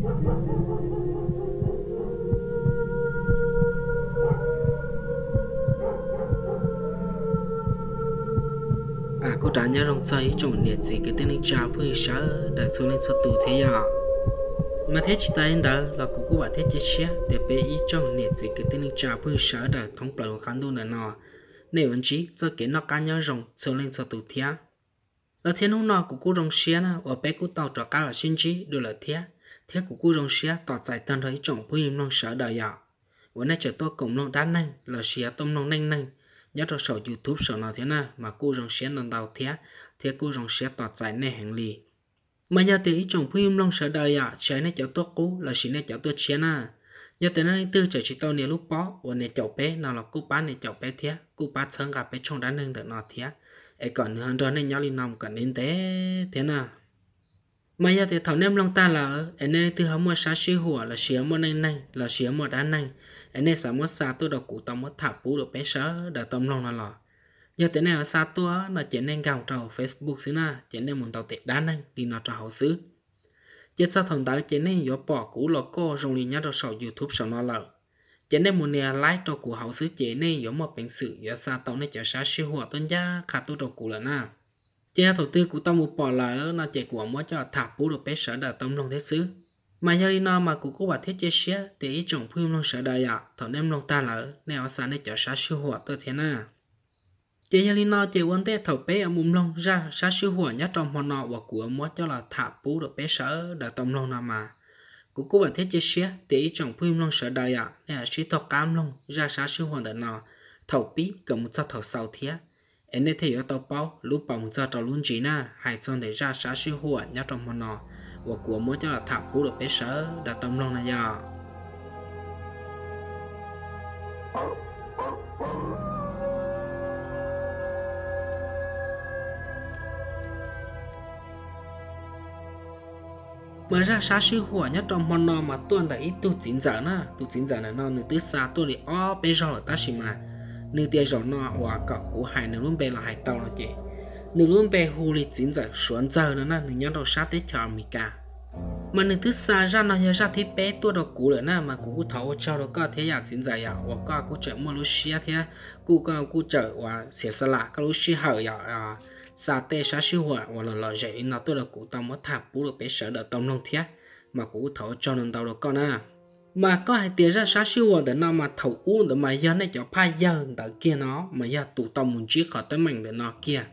Kuj rov nyob zoo txog ib tsoom niam txiv kwv tij neej tsa phooj ywg sawv daws txhua leej txhua tus thiab yom. Mas thiab tsis tas li ntawd los kuv kuj vam thiab cia siab tias peb ib tsoom niam txiv kwv tij neej tsa phooj ywg sawv daws thoob plaws lub qab ntuj ntawm no, nej yuav ntsib txoj kev noj qab nyob zoo txhua leej txhua tus thiab. Los thiab hnub no kuv kuj zoo siab na uas peb kuj tau rov qab los sib ntsib dua lawm thiab, thiab kuv kuj zoo siab tos txais tag nrho ib tsoom phooj ywg mloog sawv daws yom, uas nej tseem tuaj koom mloog dab neeg los sis yog tuaj mloog neej neeg nyob rau saum YouTube saum no thiab na, mas kuj zoo siab ntau ntau thiab, thiab kuj zoo siab tos txais nej heev li. Mas yog tias ib tsoom phooj ywg mloog sawv daws yom, tsis hais nej cov tuaj qub los sis nej cov tuaj tshiab na, yog tias nej leej twg tseem tsis tau nias lub pob uas nias caum peb no los kuj pab nias caum peb thiab, kuj pab txhawb nqa peb tshooj dab neeg ntawm no thiab, es kom nws ho nrog nej nyob li no mus kom ntev ntev thiab na. Mas yog tias thaum nej mloog tag lawm es nej leej twg ho muaj sab sib huam los sis ho muaj neej neeg los sis ho muaj dab neeg es nej xav muab xa tuaj rau kuv tau muab tham pub rau peb sawv daws tau mloog no los, yog tias nej ho xa tuaj no ces nej nkag rau Facebook xwb na, ces nej mus ntaus tes dab neeg li no rau hauv xwb. Ces txog thaum ntawd ces nej yuav pom kuv los koj zoo li nyob rau saum YouTube saum no lawm. Ces nej mus nias like rau kuv hauv xwb ces nej yuav muaj peev xwm yuav xa tau nej cov sab sib huam tuaj ncaj qha tuaj rau kuv lawm na. Ces yog thaum twg kuv tau mus pom lawm no ces kuv mam muab coj los tham pub rau peb sawv daws tau mloog thiab xwb. Mas yog li no mas kuv kuj vam thiab cia siab tias ib tsoom phooj ywg mloog sawv daws yom, thaum nej mloog tag lawm nej ho xa nej cov sab sib huam tuaj thiab na. Ces yog li no ces ua ntej thaum peb yuav mus mloog zaj sab sib huam nyob rau hmo no uas kuv yuav muab coj los tham pub rau peb sawv daws tau mloog no mas, kuv kuj vam thiab cia siab tias ib tsoom phooj ywg mloog sawv daws yom, nej ho sib tog qab mloog zaj sab sib huam ntawm no thaum pib kom mus txog thaum xaus thiab, es nej thiaj yuav tau paub lub pas mus txog rau lub ntsis na, hais txog ntawm zaj sab sib huam nyob rau hmo no uas kuv yuav muab coj los tham pub rau peb sawv daws tau mloog no yom. Mas zaj sab sib huam nyob rau hmo no mas tuaj ntawm ib tug txiv ntxawm na, tus txiv ntxawm ntawm no nws twb xa tuaj li ob peb zaug lawm tab sis mas nws tias zaum no uas kom kuv hais nws lub npe los hais tau no ces, nws lub npe hu li txiv ntxawm Suav Ntxawg no na, nws nyob rau sab teb chaws Amelikas. Mas nws twb xa zaj no yog zaj thib peb tuaj rau kuv lawm na, mas kuv kuj thov ua tsaug rau koj thiab yam txiv ntxawm yom, uas koj kuj tseem muaj lub siab thiab kuj koj kuj tseem uas xiam xa lam koj lub sij hawm yom, xa tej sab sib huam uas lom lom zem li no tuaj rau kuv tau muab tham pub rau peb sawv daws tau mloog thiab, mas kuv kuj thov ua tsaug ntau ntau rau koj na. Mas koj hais tias zaj sab sib huam ntawm no mas thaum ub ntawd mas yog nej cov phaj yawg ntawd kiag no, mas yog tus tau mus ntsib qhov teeb meem ntawm no kiag.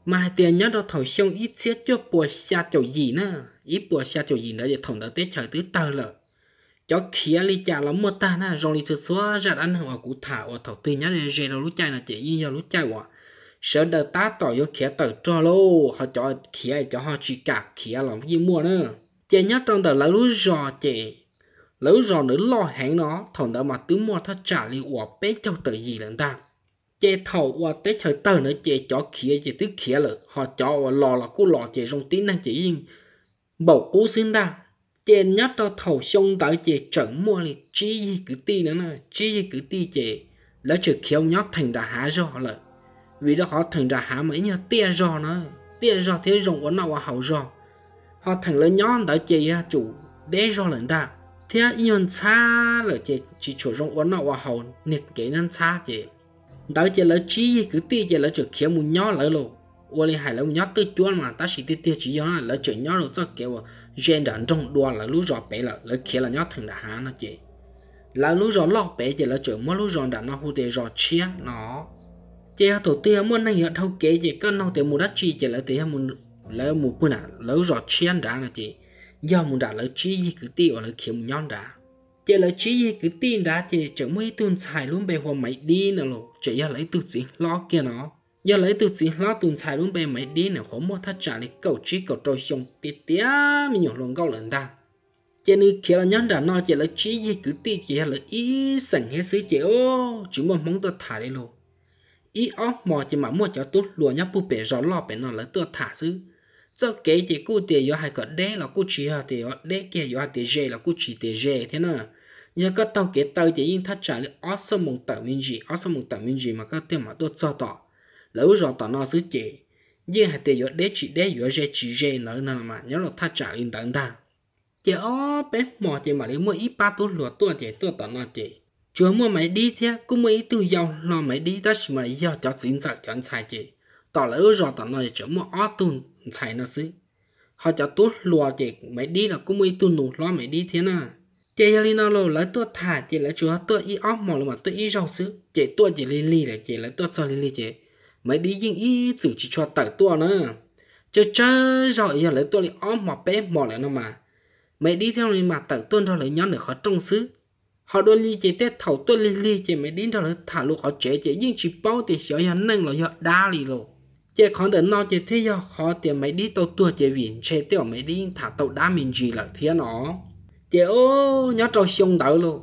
Mas hais tias nyob rau thaum xyoo ib txhiab cuaj puas xya caum yim na, ib puas xya caum yim ntawd ces thaum ntawd teb chaws twb tawg lawm. Cov khiav li cas los muaj tag na, zoo li txhua txhua zaj dab neeg uas kuv tham uas thaum twg nyob ze rau lub caij no ces yeej yog lub caij uas sawv daws tab tom yuav khiav tawm rog lauj, ho cov khiav cov ho tsis kam khiav los yeej muaj na. Ces nyob rau ntawm lawv lub zos ces lawv lub zos ntawd loj heev no, thaum ntawd mas twb muaj thaj tsam li uas peb caug tawm yim lawm ntag. Ces thaum uas teb chaws tawg ntawd ces cov khiav ces twb khiav lawm, ho cov uas los los kuj los ces zoo tib neeg ces yeej npaum qub xwb ntag. Ces nyob rau thaum xyoo ntawd ces tseem muaj li tsib yig kwv tij no, tsib yig kwv tij ces lawv tseem khiav mus nyob theem nram hav zog lawm, vim rau qhov theem nram hav mas ib nyuag tiaj zog na, tiaj zog thiab zoo ua noj ua haus zog. Ho theem lawv nyob ntawd ces yog tsum deb zog lawm ntag, thiab ib nyuag ntxhab lawm ces tsis tshua zoo ua noj ua haus, niag kev ntxhab ntxhab ces ntawd ces lawv tsib yig kwv tij ces lawv tseem khiav mus nyob lawv los, ua li hais lawv mus nyob twj cuab mas tab sis tiag tiag tsis yog, lawv tseem nyob rau txoj kev uas ze nram nroog dua lawv lub zos pem lawm, lawv khiav los nyob theem nram hav no ces lawv lub zos loj pem ces lawv tseem muab lub zos nram no hu tias zos tshiab no. Ces yog thaum twg muaj neeg yuav dhau kev ces koj nug tias mus dab tsi ces lawv tias yog, lawv mus pw nram lawv lub zos tshiab nrad no ces yog mus nram lawv tsib yig kwv tij uas lawv khiav mus nyob nrad. Ces lawv tsib yig kwv tij nrad ces tseem muaj ib tug ntxhais lub npe hu ua Maiv Dib no los tseem yog lawv ib tug txiv hlob kiag no. Yog lawv ib tug txiv hlob tus ntxhais lub npe Maiv Dib nws qhuav muaj thaj tsam li kaum tsib kaum rau xyoo tiag tiag me nyuam hluas nkauj lawm ntag. Ces nws khiav los nyob nram no ces lawv tsib yig kwv tij ces yog lawv ib xeem thiab xwb ces tsis muaj hmoob tuaj tham li los. Ib ob hmo ces mam muaj cov tub hluas nyob puag pem zos loj pem no lawv tuaj tham xwb. Txoj kev ces kuj tias yuav hais kom deb los kuj tsis yog tias yuav deb kiag, yuav hais tias ze los kuj tsis tias ze thiab na. Yog koj taug kev taw ces yeej thaj tsam li ob xuab moos tawm me ntsis, ob xuab moos tawm me ntsis mas koj thiaj mam tuaj txog tom lawv lub zos tom no xwb ces yeej hais tias yuav deb tsis deb, yuav ze tsis ze ntawd no mas nyob rau thaj tsam li ntawd ntag. Ces ob peb hmo ces mam li muaj ib pab tub hluas tuaj ces tuaj tom no ces tsuas muaj Maiv Dib thiab kuj muaj ib tug yau hlo Maiv Dib tab sis mas yog cov txiv ntxawm cov ntxhais ces tom lawv lub zos tom no tseem muaj ob tug ntxhais no xwb. Ho cov tub hluas ces Maiv Dib los kuj muaj ib tug nus hlob Maiv Dib thiab na. Ces yog li no los lawv tuaj tham ces lawv tsuas tuaj ib ob hmo los mas tuaj ib zaug xwb ces tuaj ces lig lig lawm ces lawv tuaj txog lig lig ces Maiv Dib yeej ib txwm tsis tshua tawm tuaj na. Tsawg tsawg zaug yog lawv tuaj li ob hmo peb hmo lawm no mas Maiv Dib thiaj li mam tawm tuaj nrog lawv nyob ntawm qhov rooj xwb. Ho dua li ces tej thaum tuaj lig lig ces Maiv Dib nrog lawv tham lus qhov tsev ces yeej tsis paub tias xyov yog neeg los yog dab li lauj. Ces qhov ntawm no ces thiaj yog qhov tias Maiv Dib tau tuag ces vim ntshe tej uas Maiv Dib yeej tham tau dab me ntsis lawm thiab no. Ces o, nyob rau xyoo ntawd lauj,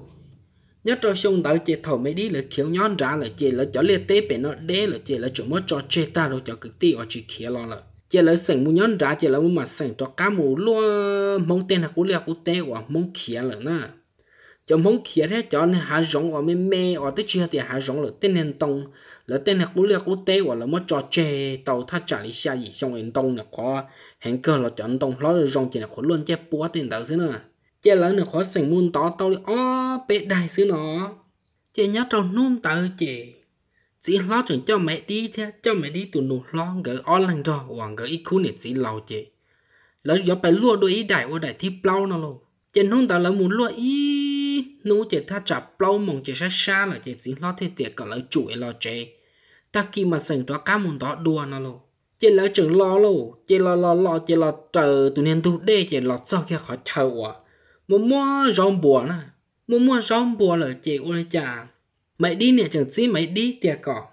nyob rau xyoo ntawd ces thaum Maiv Dib lawv khiav nyob nrad lawm ces lawv cov liaj teb pem no deb lawm ces lawv tseem muab tso tseg tag rau cov kwv tij uas tsis khiav los lawm ces lawv xeem mus nyob nrad ces lawv mam xeem rov qab mus luaj Hmoob tej niag qub liaj qub teb uas Hmoob khiav lawm na. Cov Hmoob khiav thiab cov niag hav zoov uas me me uas twb tsis yog tias hav zoov lawm tej niag ntoo, lawv tej niag qub liaj qub teb uas lawv muab tso tseg tau thaj tsam li xya yim xyoo es ntoo nws qhuav heev kawg los cov ntoo hlob zoo ces nws qhuav luaj ncej puab tej ntawd xwb na. Ces lawv nws qhuav xeem mus ntov tau li ob peb daig xwb no. Ces nyob rau hnub ntawd ces txiv hlob tseem coj Maiv Dib thiab coj Maiv Dib tus nus hlob nkawd ob leeg nrog uas nkawd ib khub niam txiv laus ces lawv yuav pais luaj dua ib daim ua daim thib plaub no lauj. Ces hnub ntawd lawv mus luaj ib hnub ces thaj tsam plaub moos ces sab sab lawm ces txiv hlob thiaj tias kom lawv tsum es los tsev, tag kis mas xeem rov qab mus ntov dua no lauj. Ces lawv tseem los lauj, ces los los los ces los raws tus niag ntug dej ces los txog kiag qhov chaw uas muaj muaj zaub npua na. Muaj muaj zaub npua lawm ces ua li cas Maiv Dib niam tseem txib Maiv Dib tias kom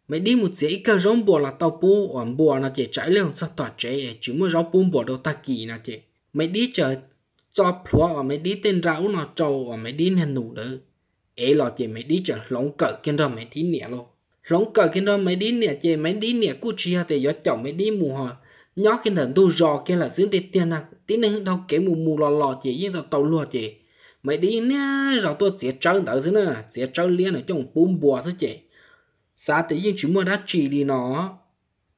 Maiv Dib mus txiav ib kawg zaub npua los tau pub uas npua no ces tsam ib leeg txog tom tsev tsis muaj zaub pub npua rau tag kis no ces Maiv Dib txawm tso plhuav uas Maiv Dib tej nra ub no rau uas Maiv Dib niag nus ntawd ev los ces Maiv Dib txawm hloov kawm kiag nrog Maiv Dib niam lauj. Hloov kawm kiag nrog Maiv Dib niam ces Maiv Dib niam kuj tsis yog tias yuav caum Maiv Dib mus ho, nyob kiag ntawm ntug zos kiag lawm xwb tiag tiag na, tib neeg dhau kev mus mus los los ces yeej tau tau luag ces Maiv Dib niaj zaus tuaj txiav tsawb ntawd xwb na, txiav tsawb liab nws coj mus pub npua xwb ces xav tias yeej tsis muaj dab tsi li no.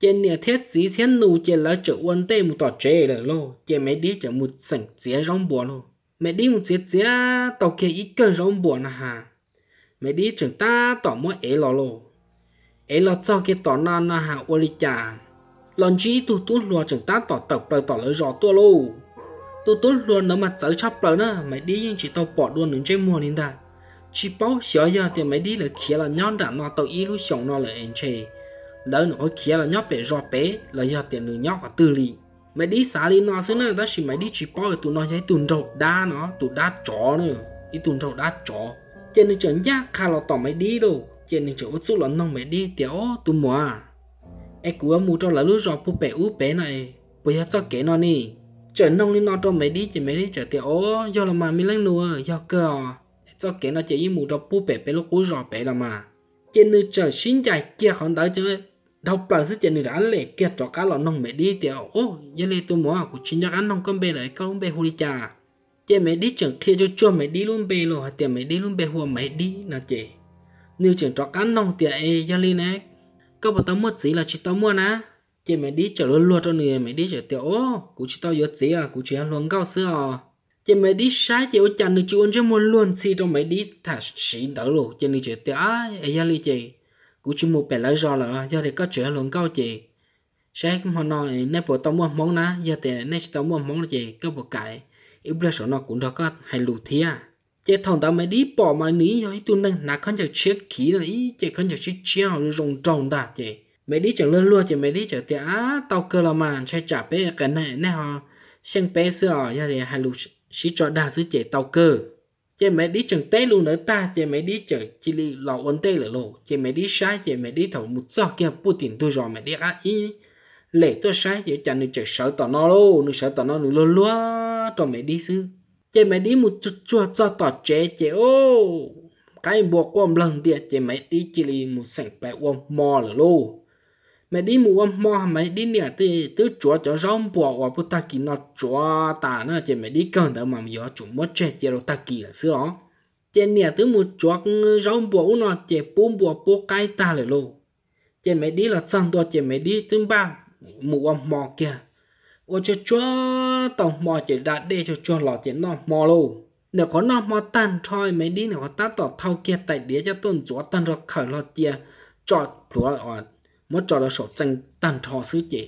Ces niam thiab txiv thiab nus ces lawv txawm ua ntej mus tom tsev lawm lauj, ces Maiv Dib txawm mus xeem txiav zaub npua lauj. Maiv Dib mus txiav txiav tau kiag ib kawg zaub npua no ha, Maiv Dib tseem tab tom muab ev los lauj. Ev los txog kiag tom no no ha ua li cas los ntsib ib tug tub hluas tseem tab tom tawm plaws tom lawv zos tuaj lauj. Tus tub hluas ntawd mas txawv tshaj plaws na, Maiv Dib yeej tsis tau pom dua nws ntsej muag li ntag. Tsis paub xyov yog tias Maiv Dib lawv khiav los nyob nram no tau ib lub xyoos no lawm es ntshe lawv nws qhuav khiav los nyob pem zos pem los yog tias nws nyob qhov twg li. Maiv Dib xav li no xwb na, tab sis Maiv Dib tsis paub tus no yog ib tug nraug dab no, tus dab tsov na, ib tug nraug dab tsov. Ces nws tseem ncaj qha los tom Maiv Dib lauj, ces nws tseem ua txuj los noog Maiv Dib tias, Ob, tus muam, es kuv yuav mus rau lawv lub zos puag pem ub pem no, puas yog txoj kev no ne? Tseem noog li no rau Maiv Dib ces Maiv Dib txawm tias, Ob, yog los mas me leej nus, yog kawg os. Txoj kev no ces yeej mus rau puag pem peb lub qub zos pem los mas. Ces nws txawm sib ncaim kiag qhov ntawd ces dhau plaws xwb ces nws rov lem kiag rov qab los noog Maiv Dib tias, Ob, yog li tus muam, kuv tsis nco qab noog koj npe lawm, koj lub npe hu li cas? Ces Maiv Dib tseem qhia tsuag tsuag Maiv Dib lub npe los hais tias Maiv Dib lub npe hu ua Maiv Dib no ces nws tseem rov qab noog tias, Es yog li ne, koj puas tau muaj txiv los tsis tau muaj na? Ces Maiv Dib txawm luag luag rau nws, Maiv Dib txawm tias, Ob, kuv tsis tau yuav txiv os, kuv tseem yog hluas nkauj xwb os. Ces Maiv Dib saib ces ua cas nws tsis ua ntsej muag luag ntxhi rau Maiv Dib tham sim ntawd los ces nws txawm tias, Ab, es yog li ces kuv tsis mus pem lawv zos lawm, yog tias koj tseem yog hluas nkauj ces saib hmo no nej puas tau muaj hmoob na, yog tias nej tsis tau muaj hmoob ces koj puas kam ib pliag saum no kuv nrog koj hais lus thiab? Ces thaum ntawd Maiv Dib pom mas nws yeej yog ib tug neeg hnav khaub ncaws tshiab khiv no, ib ce khaub ncaws tshiab tshiab ho zoo nraug ntag ces Maiv Dib tseem luag luag ces Maiv Dib txawm tias, Ab, tau kawg los mas, ntshai tsam peb qias neeg nej ho xyeej peb xwb os, yog tias hais lus sib tso dag xwb ces tau kawg. Ces Maiv Dib tseem teb lus ntawd tag ces Maiv Dib txawm cia li los ua ntej lawm lauj. Ces Maiv Dib saib ces Maiv Dib thaum mus txog kiag puag tim ntug zos Maiv Dib qab ib lem tuaj saib ces ua cas nws tseem sawv tom no lauj, nws sawv tom no nws luag luag rau Maiv Dib xwb. Ces Maiv Dib mus tsuag tsuag txog tom tsev ces, o, qaib npua quaj nplawg ntias ces Maiv Dib cia li mus xeem pais ua hmo lawm lauj. Maiv Dib mus ua hmo, Maiv Dib niam twb tsuav cov zaub npua uas puag tag kis no tsuav tas na ces Maiv Dib kawg ntawd mas yuav tsum muab tseg cia rau tag kis lawm xwb os. Ces niam twb mus tsuav zaub npua ub no ces pub npua pub qaib tag lawm lauj. Ces Maiv Dib los txog ntua ces Maiv Dib twb npaj mus ua hmo kiag. Ua tsuag tsuag tau hmo ces da dej tsuag tsuag los ces noj hmo lauj. Nyuam qhuav noj hmo tag nrho, Maiv Dib nyuam qhuav tab tom thau kiag tais diav coj tuaj ntxuav tag nrho khawm hlo cia, tso plhuav, muab tso rau saum txee tag nrho xwb ces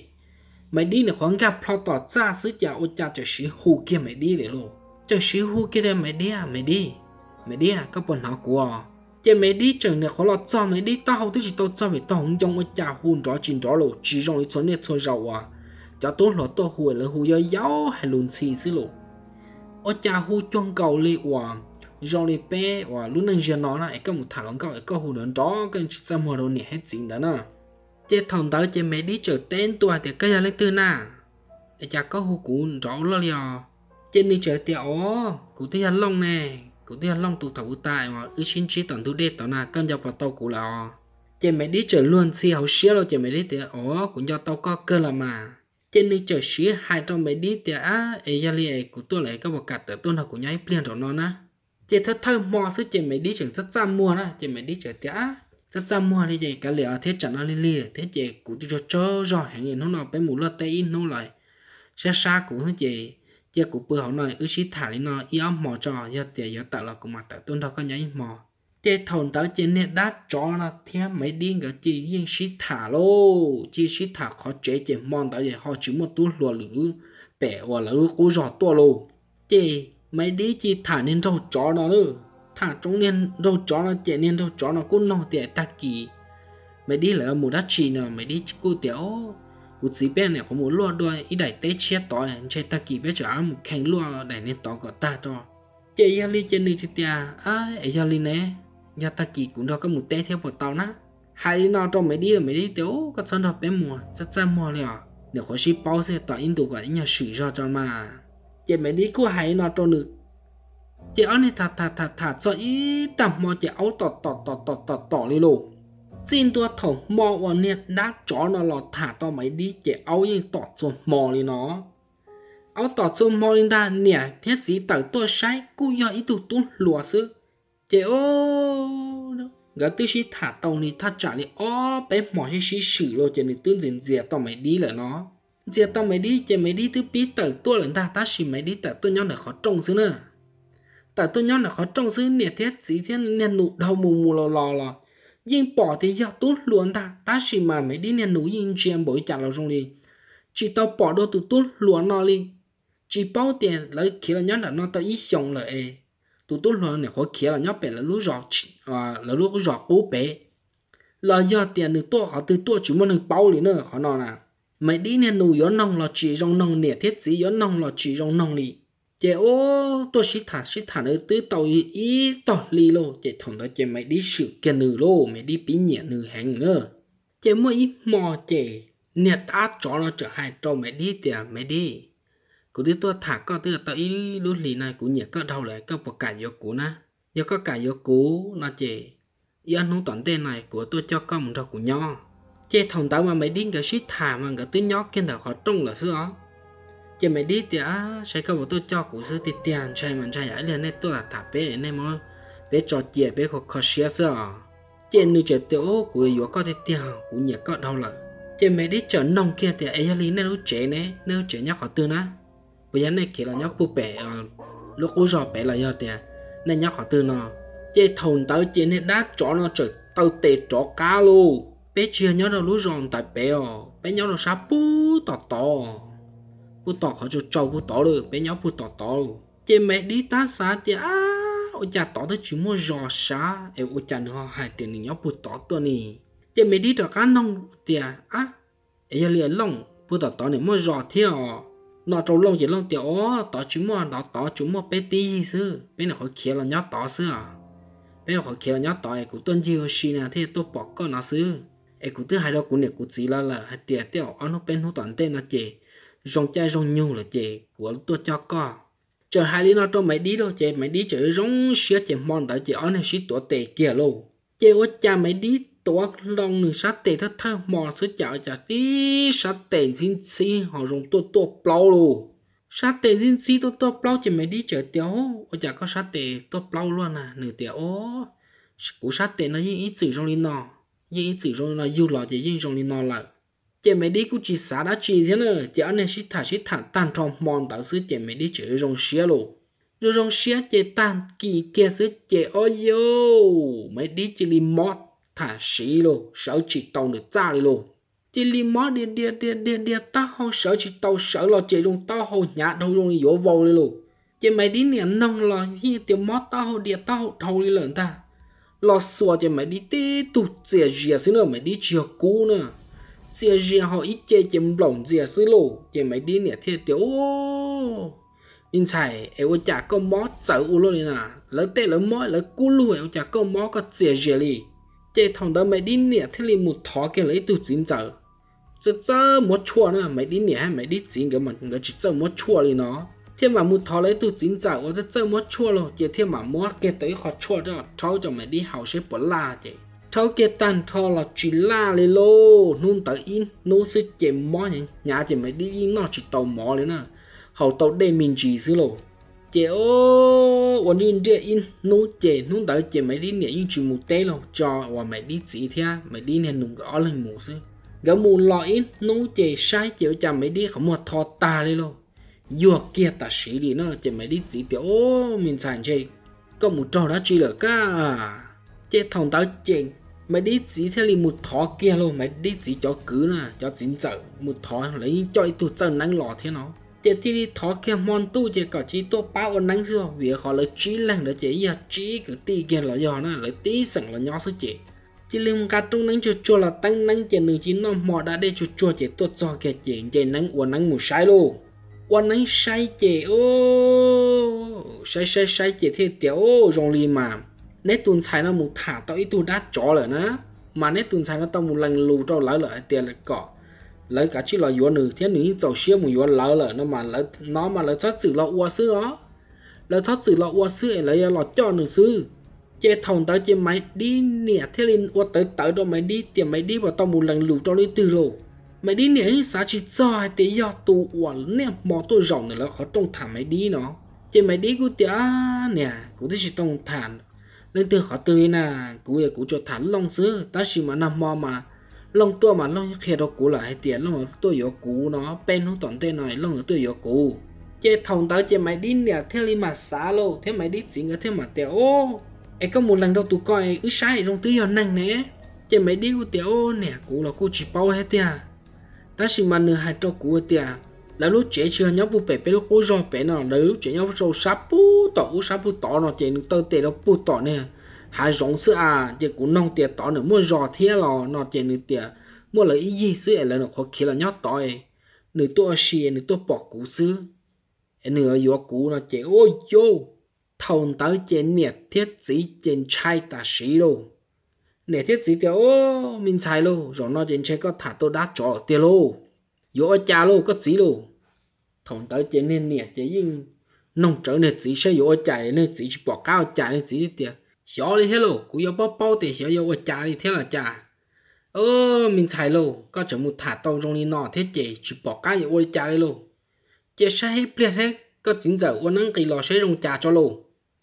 Maiv Dib nyuam qhuav nkag plho tom txaj xwb ces ua cas tseem siv hu kiag Maiv Dib lawm lauj. Tseem siv hu kiag tias, Maiv Dib, Maiv Dib, Maiv Dib, koj puas hnov kuv? Ces Maiv Dib tseem nyuam qhuav los txog, Maiv Dib taub hau twb tsis tau txog pem tog hauv ncoo, ua cas hu nrov tsis nrov los tsis zoo li txhua niaj txhua zaus uas cov tub hluas tuaj hu, lawv hu yau yau hais lus ntxhi xwb lauj. Ua cas hu cuag nkaus li uas zoo li peb uas lub neej ziag no na, es koj mus tham hluas nkauj es koj hu nrov nrov koj tsis txaj muag rau niam thiab txiv ntawd na. Ces thaum ntawd ces Maiv Dib txawm teb ntua tias, Koj yog leej twg na? Es cas koj hu kuv nrov ua luaj li os? Ces nws txawm tias, Os, kuv twb yog Looj ne, kuv twb yog Looj tus thaum ub tas wb sib ntsib tom ntug dej tod na, koj nco puas tau kuv lawm os? Ces Maiv Dib txawm luag ntxhi hauv siab lauj, ces Maiv Dib tias, Os, kuv nco tau koj kawg los mas. Ces nws txawm siv hais rau Maiv Dib tias, Ab, es yog li es kuv tuaj lawm koj puas kam tawm tuaj nrog kuv nyob ib pliag nraum no na? Ces thawj thawj hmo xwb ces Maiv Dib tseem txaj txaj muag na, ces Maiv Dib txawm tias, Ab, txaj txaj muag li ces kav liam thiab, tsam no lig lig thiab ces kuv twb tsaug tsaug zog heev, hnub no peb mus luaj teb ib hnub lawm, sab sab kuv ces cia kuv pw hauv no wb sib tham li no ib ob hmo tso, yog tias yuav tawm los kuv mam tawm tuaj nrog koj nyob ib hmo. Ces thaum ntawd ces niag dab tsov no thiab Maiv Dib nkawd cia yeej sib tham lauj, cia sib tham qhov tsev ces hmo ntawd ho tsis muaj tub hluas lwm lub pem uas lawv lub qub zog tuaj lauj. Ces Maiv Dib cia tham niag nraug tsov no lauj, tham rau niag nraug tsov no ces niag nraug tsov no kuj noog tias, Tag kis Maiv Dib lawv mus dab tsi no? Maiv Dib kuj tias, Kuv txiv peb nyuam qhuav mus luaj dua ib daim teb tshiab tod, ntshe tag kis peb tseem mus khee luaj daim niag tod kom tag tso. Ces yog li ces nws txawm tias, Es yog li ne, yog tag kis kuv nrog koj mus teb thiab puas tau na? Hais li no rau Maiv Dib, Maiv Dib tias, Koj txhob nrog peb mus, txaj txaj muag li os, nyuam qhuav sib paub xwb, tos ib ntus kom ib nyuag swm zog tso mas. Ces Maiv Dib kuj hais li no rau nws. Ces ob niag tham tham tham tham txog ib tag hmo ces aub tom tom tom tom tom tom li lauj. Txij ntua thaum hmo uas niag dab tsov no los tham tau Maiv Dib ces aub yeej tom txhua hmo li no. Aub tom txhua hmo li ntag, niam thiab txiv tawm tuaj saib kuj yog ib tug tub hluas xwb. Ces o, nkawd twb sib tham tau li thaj tsam li ob peb hmo sib sib swm los ces nws twb ntxias ntxias tau Maiv Dib lawm no. Ntxias tau Maiv Dib ces Maiv Dib twb pib tawm tuaj lawm ntag, tab sis Maiv Dib tawm tuaj nyob ntawm qhov rooj xwb na. Tawm tuaj nyob ntawm qhov rooj xwb, niam thiab txiv thiab niag nus dhau mus mus los los los yeej pom tias yog tub hluas ntag, tab sis mas Maiv Dib niag nus yeej ntsia npaum li cas los zoo li tsis tau pom dua tus tub hluas no li. Tsis paub tias lawv khiav los nyob nram no tau ib xyoos lawm es tus tub hluas no nyuam qhuav khiav los nyob pem lawv lub zos qub pem, los yog tias nws tuaj qhov twg tuaj tsis muaj neeg paub li na. Qhov no na, Maiv Dib niag nus yuav noog los tsis zoo noog, niam thiab txiv yuav noog los tsis zoo noog li. Ces ua tuaj sib tham sib tham ntawd twb tau ib tog hli lauj, ces thaum ntawd ces Maiv Dib swm kiag nws lauj, Maiv Dib pib nyiam nws heev na. Ces muaj ib hmo ces niag dab tsov no txawm hais rau Maiv Dib tias, Maiv Dib, kuv twb tuaj tham koj twb tau ib lub hlis no, kuv nyiam koj dhau lawm, koj puas kam yuav kuv na? Yog koj kam yuav kuv no ces ib ob hnub tom ntej no kuv tuaj coj koj mus nrog kuv nyob. Ces thaum ntawd mas Maiv Dib nkawd sib tham mas nkawd twb nyob kiag ntawm qhov rooj lawm xwb os. Ces Maiv Dib tias, Saib koj puas tuaj coj kuv xwb tiag tiag, ntshai mas ntshai yam ib li nej tuaj tham peb, nej muab peb tso cia peb kho kho siab xwb os. Ces nws txawm tias, Kuv yuav koj tiag tiag, kuv nyiam koj dhau lawm. Ces Maiv Dib txawm noog kiag tias, Es yog li nej lub tsev ne, nej lub tsev nyob qhov twg na? Puas yog nej khiav los nyob puag pem lub qub zos pem los yog tias nej nyob qhov twg no? Ces thaum ntawd ces niag dab tsov no txawm taw tes rov qab lauj, Peb tsis yog nyob rau lub zos ntawd pem os, peb nyob rau sab puag tom tod, puag tom qhov tsaus tsaus puag tod lawm, peb nyob puag tom tod. Ces Maiv Dib tab xav tias, Ab, ua cas tod twb tsis muaj zos sav es ua cas nws ho hais tias nws nyob puag tod tuaj ni? Ces Maiv Dib rov qab noog tias, Ab, es yog li Looj, puag tom tod nws muaj zos thiab os? No rau Looj ces Looj tias, Os, tod tsis muaj, tod tod tsuas muaj peb tib yig xwb, peb nyuam qhuav khiav los nyob tod xwb os. Peb nyuam qhuav khiav los nyob tod es kuv tuaj ncig ua si na thiaj tuaj pom koj no xwb. Es kuv twb hais rau kuv niam kuv txiv lawv lawm hais tias tej zaum ob hnub peb hnub tom ntej no ces zoo caij zoo nyoog lawm ces kuv tuaj coj koj. Txawm hais li no rau Maiv Dib lauj, ces Maiv Dib txawm zoo siab ces hmo ntawd ces ob niag sib tuav tes kiag lauj. Ces ua cas Maiv Dib tuav hlo nws sab tes thawj thawj hmo xwb cas ua cas tib sab tes ntxhib ntxhib ho zoo tuaj tuaj plaub lauj. Sab tes ntxhib ntxhib tuaj tuaj plaub ces Maiv Dib txawm tias, Ua cas koj sab tes tuaj plaub luaj na? Nws tias, Kuv sab tes no yeej ib txwm zoo li no, yeej ib txwm zoo li no, yug los ces yeej zoo li no lawm. Ces Maiv Dib kuj tsis xav dab tsi thiab na, ces ob niag sib tham sib tham tag nrho hmo ntawd xwb ces Maiv Dib tseem zoo siab lauj. Zoo zoo siab ces tag kis kiag xwb ces o yauj, Maiv Dib cia li mob tham siv lauj, sawv tsis tau nws txaj li lauj. Cia li mob diag diag diag diag diag taub hau, sawv tsis tau, sawv los ces zoo taub hau hnyav dhau zoo li yuav vau li lauj. Ces Maiv Dib niam noog los yeej tias mob taub hau diag taub hau dhau li lawm ntag. Los xuas ces Maiv Dib tib tug txias zias xwb na, Maiv Dib tsis yog kub na, txias zias ho ib ce ces nplaum ntxias xwb lauj. Ces Maiv Dib niam thiaj tias, Ub, me ntxhais es ua cas koj mob txawv ua luaj li na? Lawv tej lawv mob lawv kub lug es ua cas koj mob koj txias zias li? Ces thaum ntawd Maiv Dib niam thiaj li mus thov kiag lawv ib tug txiv ntxawm txawj txawj muab tshuaj na, Maiv Dib niam thiab Maiv Dib txiv nkawd mas nkawd tsis txawj muab tshuaj li no, thiaj mam mus thov lawv ib tug txiv ntxawm uas txawj txawj muab tshuaj lauj, ces thiaj mam muab kiag tau ib qho tshuaj rhaub rau Maiv Dib haus seb puas laj. Ces rhaub kiag tag nrho los tsis laj li lauj. Hnub ntawd ib hnub xwb ces mob hnyav hnyav ces Maiv Dib yeej noj tsis tau mov li na, haus tau dej me ntsis xwb lauj. Ces ua nriaj nriaj ib hnub ces hnub ntawd ces Maiv Dib niam yeej tsis mus teb lauj, tso uas Maiv Dib txiv thiab Maiv Dib niag nus nkawd ob leeg mus xwb. Nkawd mus los ib hnub ces saib ces ua cas Maiv Dib qhov muag tho tag li lauj, yuag kiag tam sim li na. Ces Maiv Dib txiv tias, Ub, me ntxhais, ntshe koj mus raug dab tsi lawm kab? Ces thaum ntawd ces Maiv Dib txiv thiaj li mus thov kiag lauj, Maiv Dib txiv cov kwv na, cov txiv ntxawm mus thov, lawv yeej coj ib tug txawj neeb los thiab no. Ces thiaj li thov kiag hmo ntuj ces kom cia li tuaj pab ua neeb xwb, vim qhov lawv tsib leeg ntawd ces ib yog tsib kwv tij kiag los yog na, lawv tib xeem los nyob xwb ces cia li nqa rooj neeb tsuag tsuag los teeb neeb ces nws cia li noj hmo da dej tsuag tsuag ces tuaj txog kiag ces nce neeb ua neeb mus saib lauj. Ua neeb saib ces saib saib saib ces thiaj tias, Ub, zoo li mas neb tus ntxhais no mus tham tau ib tug dab tsov lawm na, mas neb tus ntxhais no tau mus lees lus rau lawv lawm hais tias kom lawv kav tsij los yuav nws thiab nws yeej txaus siab mus yuav lawv lawm no mas, no mas lawv txhob txwm los ua xwb os. Lawv txhob txwm los ua xwb es lawv yuav los coj nws xwb. Ces thaum ntawd ces Maiv Dib niam thiaj li ua tawv tawv rau Maiv Dib tias Maiv Dib puas tau mus lees lus rau leej twg lauj. Maiv Dib niam yeej xav tsis txog hais tias yog tus uas niaj hmo tuaj zaum ntawm lawv qhov rooj tham Maiv Dib no. Ces Maiv Dib kuj tias, Niam, kuv twb tsis tau tham leej twg qhov twg li na, kuv yog kuv tsuas tham Looj xwb, tab sis mas nag hmo mas Looj tuaj mas Looj qhia rau kuv lawm hais tias Looj tuaj yuav kuv no, peb hnub tom ntej no Looj yuav tuaj yuav kuv. Ces thaum ntawd ces Maiv Dib niam thiaj li mam xav lauj, thiab Maiv Dib txiv nkawd thiaj mam tias, Ub, es koj mus lees rau tus ko es wb saib zoo twb yog neeg ne. Ces Maiv Dib kuj tias, Ub, niam, kuv los kuj tsis paub thiab tiag, tab sis mas nws hais rau kuv tias lawv lub tsev tsis yog nyob puag pem peb lub qub zog pem no, lawv lub tsev nyob rau sab puag tom ub sab puag tod no, ces nws taw tes rau puag tom niag hav zoov xwb a. Ces kuv noog tias tod nws muaj zos thiab los no, ces nws tias muaj lawv ib yig xwb es lawv nyuam qhuav khiav los nyob tod, nws tuaj ua si nws tuaj pom kuv xwb, nws yuav kuv no. Ces ua yauj, thaum ntawd ces niam thiab txiv ces ntshai tam sim lauj. Niam thiab txiv tias, Ub, me ntxhais lauj, zaum no ces ntshe koj tham tau dab tsov lawm tiag lauj. Yuav ua cas lauj koj txiv lauj? Thaum ntawd ces niag niam ces yeej noog rawv niag txiv saib yuav ua cas, niag txiv tsis pom qab ua cas, niag txiv tias, Xyov li thiab lauj, kuv yuav paub paub tias xyov yuav ua cas li thiab los cas. Ub, me ntxhais lauj, koj tseem mus tham tau zoo li no thiab ces tsis pom qab yuav ua li cas li lauj. Cia saib ib pliag thiab koj txiv ntxawm ua neeb nqis los saib zoo cas tso lauj.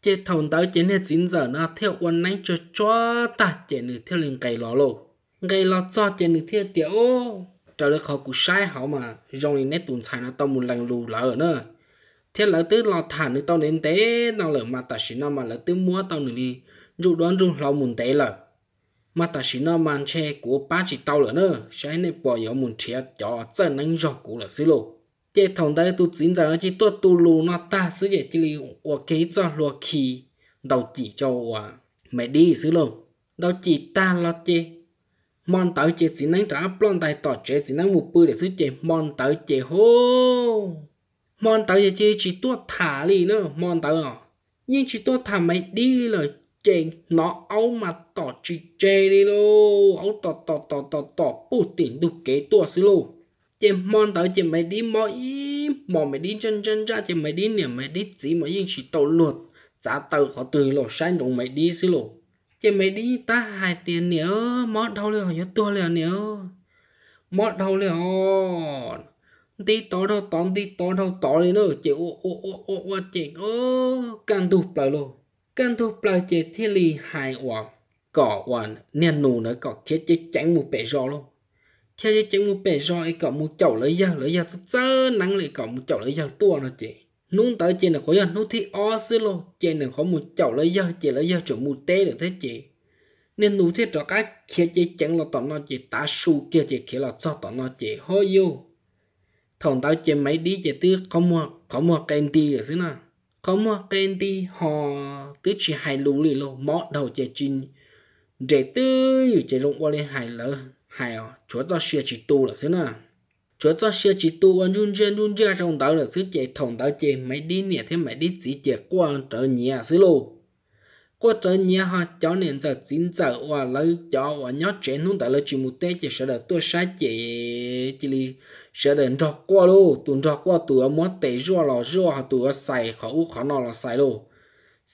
Ces thaum ntawd ces niag txiv ntxawm no thiaj ua neeb tsuag tsuag tag ces nws thiaj li nqis los lauj. Nqis los txog ces nws thiaj tias, Ub, raws li qhov kuv saib hauv mas zoo li neb tus ntxhais no tau mus lees lus lawm na, thiab lawv twb los tham nws tau ntev ntev no lawm mas tam sim no mas lawv twb muab tau nws li ntsuj duab ntsuj hlauv mus ntev lawm. Mas tam sim no mas ntshe kuv ua pab tsis tau lawm na, saib nej puas yuav mus nrhiav cov txawj neeb zog kuv lawm xwb lauj. Ces thaum ntawd tus txiv ntxawm no cia li tuaj tu lus no tag xwb ces cia li ua kiag ib txoj hlua khi ntaus cim rau uas Maiv Dib xwb lauj. Ntaus cim tag los ces hmo ntawd ces txiv neeb rov qab ploj ntais tom tsev, txiv neeb mus pw lawm xwb ces hmo ntawd ces hu, hmo ntawd ces cia li tsis tuaj tham li na, hmo ntawd os yeej tsis tuaj tham Maiv Dib li lawm. Ces hnov aub mas tom tsis tseg li lauj, aub tom tom tom tom tom puag tim ntug kev tuaj xwb lauj. Ces hmo ntawd ces Maiv Dib mob ib hmos, Maiv Dib ntsaj ntsaj ntsaj ces Maiv Dib niam Maiv Dib txiv mas yeej tsis tau luag txav taw qhov twg los saib ntsoov Maiv Dib xwb lauj. Ces Maiv Dib tab hais tias, Niam, mob dhau li os, yuav tuag li os niam, mob dhau li os. Nti tod dhau tod, nti tod dhau tod li na, ces ua ua ua ua ua ces kaj ntug plaws lauj. Kaj ntug plaws ces thiaj li hais uas kom uas niag nus ntawd kom khiav ceev ceev mus pem zos lauj. khiav ceev ceev mus pem zos es kom mus caum lawv yawg, lawv yawg txawj txawj neeb li kom mus caum lawv yawg tuaj no ces hnub ntawd ces nws qhuav yog hnub thib ob xwb lauj, ces nws qhuav mus caum lawv yawg ces lawv yawg tseem mus teb lawm thiab ces niag nus thiaj rov qab khiav ceev ceev los tom no ces tav su kiag ces khiav los txog tom no ces ho yuj, thaum ntawd ces Maiv Dib ces twb qhov muag qe nti lawm xwb na. Qhov muag qe nti ho twb tsis hais lus li lauj, mob dhau ces tsis nres twj ywm ces zoo ua li hais lawv hais os, tshuav txoj sia tsis tu lawm xwb na. Tshuav txoj sia tsis tu ua nruj nriaj nruj nriaj rau ntawd lawm xwb ces thaum ntawd ces Maiv Dib niam thiab Maiv Dib txiv ces quaj rawv nyiav xwb lauj. Quaj rawv nyiav ho cov niam ntxawm txiv ntxawm uas lawv cov uas nyob tsev hnub ntawd lawv tsis mus teb ces sawv daws tuaj saib ces cia li sawv daws nrog quaj lauj, tus nrog quaj tus yuav muab tes zuaj los zuaj ho tus yuav xais qhov ub qhov no los xais lauj.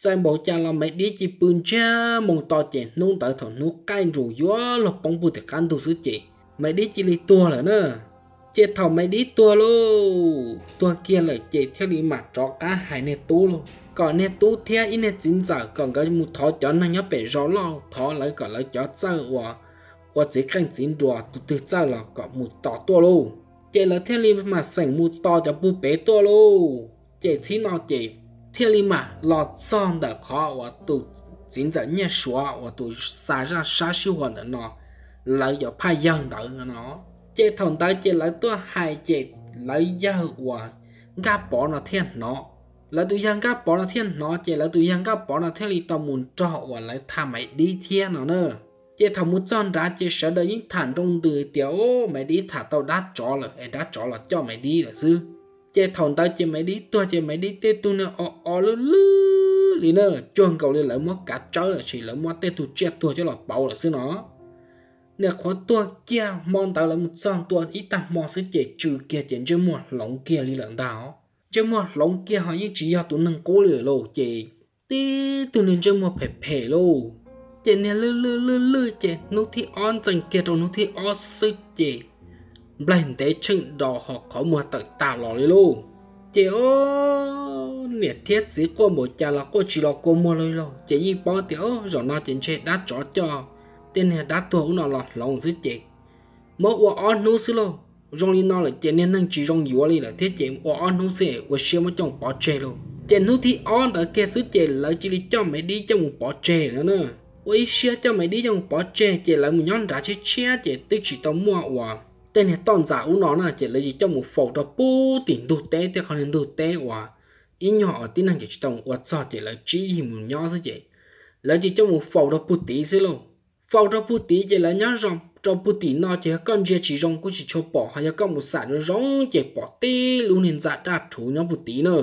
Xais npaum cas los Maiv Dib cia li pw ntsiag moo to ces hnub ntawd thaum hnub qaij nrus yuav luag poob puag tim qab ntug xwb ces Maiv Dib cia li tuag lawm na. Ces thaum Maiv Dib tuag lauj, tuag kiag lawm ces thiaj li mam rov qab hais niag tub lauj, kom niag tub thiab ib niag txiv ntxawm kom nkawd mus thov cov neeg nyob pem zos loj, thov lawv kom lawv cov txawj uas ua txiv qeej txiv nruas tus twg txawj los kom mus tos tuaj lauj. Ces lawv thiaj li mam xeem mus tos cov puag pem tuaj lauj. Ces thaum no ces thiaj li mam los txog ntawm qhov uas tus txiv ntxawm Nyiaj Suav uas tus xa zaj sab sib hua ntawm no, lawv cov phaj yawg ntawd no. Ces thaum ntawd ces lawv tuaj hais ces lawv yawg uas Nkaj Pov no thiaj hnov. Lawv tus yawg Nkaj Pov no thiaj hnov ces lawv tus yawg Nkaj Pov no thiaj li tau mus nrog uas lawv tham Maiv Dib thiab no na. Ces thaum mus txog nrad ces sawv daws yeej tham nroo ntws tias, o, Maiv Dib tham tau dab tsov lawm es dab tsov los coj Maiv Dib lawm xwb. Ces thaum ntawd ces Maiv Dib tuag ces Maiv Dib tej tug niag o o lwj lwj li na, cuag nkaus li lawv muab kav tsawb lawm sis lawv muab tej tug tsiaj tuag coj los pauv lawm xwb no. Niam qhuav tuag kiag hmo ntawd lawv mus txog ntua ib tag hmo xwb ces tsw kiag ces ntsej muag hloov kiag li lawm ntag. Ntsej muag hloov kiag ho yeej tsis yog tus neeg qub li lawm lauj, ces tib tug niag ntsej muag phem phem lauj. Ces niag lwj lwj lwj lwj ces hnub thib ob ntxees kiag rau hnub thib ob xwb ces nplaig ntev tsheej do ho qhov muag tawm tas los li lauj. Ces o, niam thiab txiv quaj npaum cas los quaj tsis los kua muag li lauj, ces yeej paub tias o, zaum no ces ntshe dab tsov coj tej niag dab tuag ub no los hloov xwb ces muab ua ob hnub xwb lauj. Zoo li no lawm ces niag neeg tsis zoo yuav li lawm thiab ces ua ob hnub xwb ua siab muab coj pov tseg lauj. Ces hnub thib ob ntawd kiag xwb ces lawv cia li coj Maiv Dib coj mus pov tseg no na. Ua ib siab coj Maiv Dib coj mus pov tseg ces lawv mus nyob nrad tshiab tshiab ces twb tsis tau muaj uas tej niag toj ntxas ub no na ces lawv cia li coj mus faus rau puag tim ntug teb thiab qhov niag ntug teb uas ib nyuag uas tib neeg ces tsis tau mus ua txog ces lawv tsib yig mus nyob xwb ces lawv cia li coj mus faus rau puag tid xwb lauj. Faus rau puag tid ces lawv nyob zoo rau puag tim no ces yog koj ntsia tsis zoo kuj tsis tshua pom, ho yog koj mus xam zoo zoo ces pom tib lub niag ntxa daj rhuv nyob puag tid na.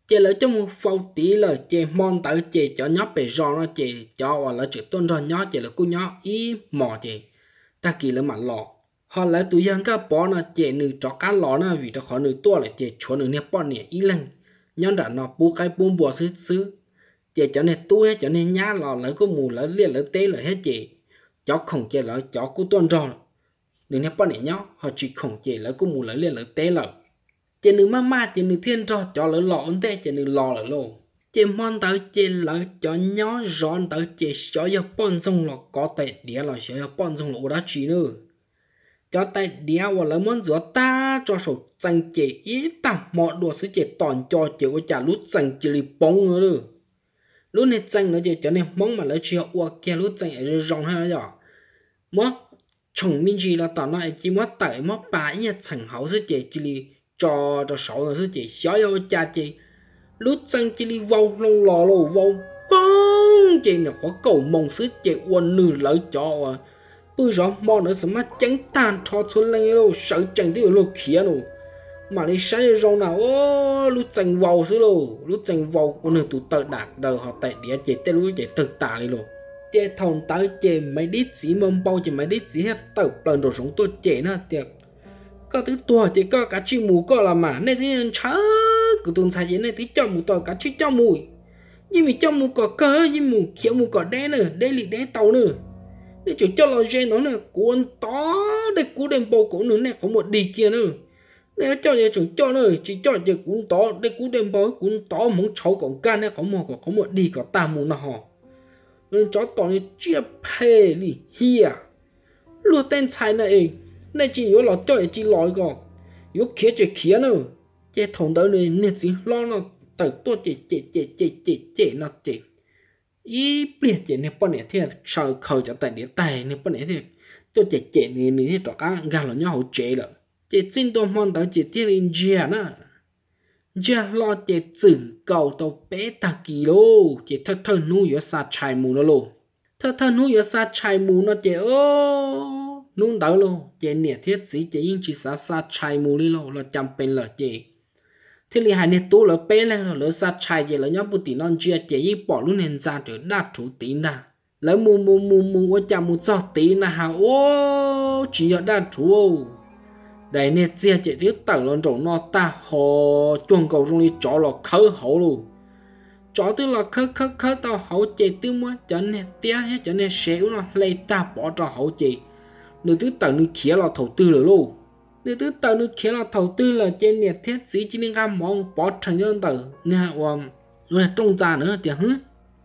Ces lawv coj mus faus tid lawm ces hmo ntawd ces cov nyob pem zos no ces cov uas lawv tseem tuaj nrog nyob ces lawv kuj nyob ib hmos ces tag kis lawv mam los. Ho lawv tus yawg Nkaj Pov no ces nws rov qab los na vim rau qhov nws tuaj lawm ces tshuav nws niag poj niam ib leeg nyob nram no pub qaib pub npua xwb xwb. Ces cov niag tub thiab cov niag nyab los lawv kuj mus lawv liaj lawv teb lawm thiab ces cov khoom ces lawv cov kuj tuaj nrog nws niag poj niam nyob, ho tsis khoom ces lawv kuj mus lawv liaj lawv teb lawm. Ces nws maj maj ces nws thiaj nrog cov lawv los ua ntej ces nws los lawm lauj. Ces hmo ntawd ces lawv cov nyob zov ntawd ces xyov yog poj ntxoog los kov tais diav los xyov yog poj ntxoog los ua dab tsi na. Cov tais diav uas lawv muab ntxuav tag tso saum txee ces ib tag hmo dua xwb ces tos nco ces ua cas lub txee cia li poob na. Lub niag txee no ces cov niag Hmoob mas lawv tsis yog ua kiag lub txee zoo zoo thiab yom. Muab tshoom me ntsis los tom no es cia li muab tawm muab pas ib nyuag txheem hauv xwb ces cia li tso rau saud no xwb ces xyov yog ua cas ces lub txee cia li vau hlo los lauj, vau poob ces nyuam qhuav kaum moos xwb ces ua nws lawv cov uas pw zov hmo ntawd xav mas ceeb tag nrho txhua leej lauj, sawv tsees twb yuav luag khiav no. Mam li saib zoo zoo na, lub txee vau xwb lauj, lub txee vau ua nws tus taw dam daws ho tais diav ces tej lub ces tawg tas li lauj. Ces thaum ntawd ces Maiv Dib txiv npau npau ces Maiv Dib txiv thiaj tawm plaws nraum zoov tuaj cem na tias, koj twb tuag ces koj kav tsij mus koj los mas, nej twb ntshaw kuv tus ntxhais ces nej twb coj mus tau kav tsij coj mus. Yeej mus coj mus kom kawg, yeej mus khiav mus kom deb na, deb li deb tau na. Nej tseem coj los ze ntawd na, kuv ua ntov dej kub dej npau kom nws nej qhov muag dig kiag na. Nej coj ces tseem coj na, tsis coj ces kuv ntov dej kub dej npau, kuv ntov hmoov tshauv kom nkag nej qhov muag kom qhov muag dig kom tag mus no ho. Tsov tom ni tsiaj phem lim hiam. Luag tej ntxhais na es Nej tsis yuav los coj es tsis los ko, yuav khiav ces khiav na. Ces thaum ntawd nws niag txiv hlob no tawm tuaj ces cem cem cem cem cem no ces ib pliag ces niag poj niam thiaj sawv khaws cov tais diav taig, niag poj niam thiaj tuaj cem cem nws, nws thiaj rov qab nkag los nyob hauv tsev lawm. Ces txij ntua hmo ntawd ces thiaj li ntsiag na, ntsiag hlo ces txwm nkaus tau peb tag kis lauj, ces thawj thawj hnub yuav xa tshais mus no lauj. Thawj thawj hnub yuav xa tshais mus no ces hnub ntawd lauj ces niam thiab txiv ces yeej tsis xav xa tshais mus li lauj, los cas pes lawm ces thiaj li hais niag tub lawv peb leeg, lawv xa tshais ces lawv nyob puag tim no ntsia ces yeej pom lub niag ntxa raws daj rhuv tid ntag. Lawv mus mus mus mus ua cas mus txog tid na has ua tsis yog daj rhuv, dais niag txiag ces twb tawm los nraum no tag hos cuag nkaus zoo li tsov los khawb hauv lauj. Tsov twb los khawb khawb khawb tau hauv ces twb muab cov niag tiab thiab cov niag sev ub no hle tag pov rau hauv ces nws twb tawm nws khiav los thaum twg lawm lauj. Nws twb tawm nws khiav los thaum twg lawm ces niam thiab txiv cia li nqa mov pov rhees rau ntawm nws ua rooj ntxa na tias, Hwb,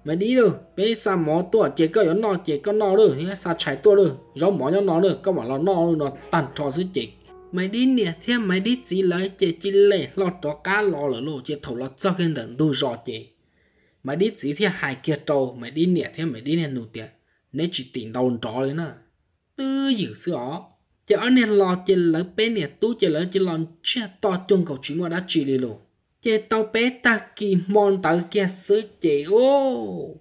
Maiv Dib lauj, peb xa mov tuaj ces koj yuav noj ces koj noj lauj, xa tshais tuaj lauj, zaub mov nyob no lauj, koj mam los noj no tag nrho xwb ces Maiv Dib niam thiab Maiv Dib txiv lawv ces cia li lem hlo rov qab los lawm lauj. Ces thaum los txog kiag ntawm ntug zos ces Maiv Dib txiv thiaj hais kiag rau Maiv Dib niam thiab Maiv Dib niag nus tias, Neb tsis tim ntau nrov li na, twb ywm xwb os. Ces ob niag los ces lawv peb niam tub ces lawv cia los ntsiag to cuag nkaus tsis muaj dab tsi li lauj. Ces tau peb tag kis hmo ntawd kiag xwb ces